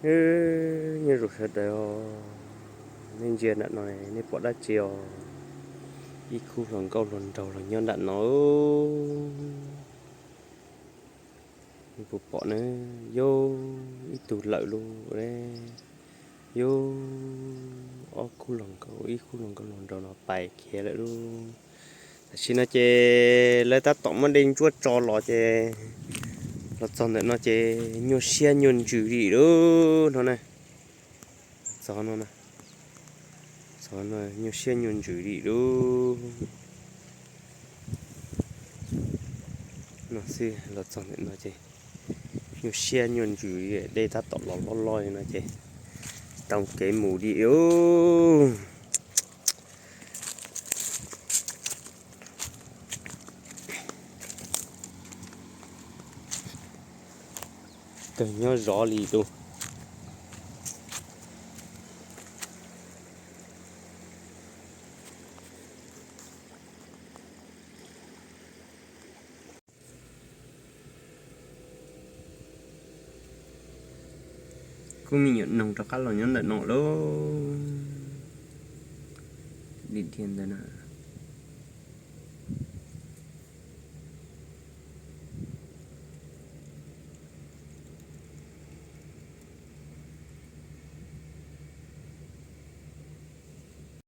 Nyob zoo sawv daws os, nej ntsia nram no, nej pom dab tsi os? Ib khub hluas nkauj hluas nraug los nyob nram no. Nej puas pom na, yog ib tug lawm lauj. Yog ob khub hluas nkauj, ib khub hluas nkauj hluas nraug no pais khiav lawm lauj. Tam sim no ces lawv tab tom muab dej ntsuab tso los ces los txog ntawm no ces nyuaj siab nyuaj ntsws li lauj no na. Txog no, txog no nyuaj siab nyuaj ntsws li lauj. No xwb los txog ntawm no ces nyuaj siab nyuaj ntsws li, dej tab tom los loj loj li no ces tsis tau kev mus li lauj. Kawg nyob zov li lauj. Kuj me nyuam noog rov qab los nyob ntawm no lauj. Dim dhia ntawd na.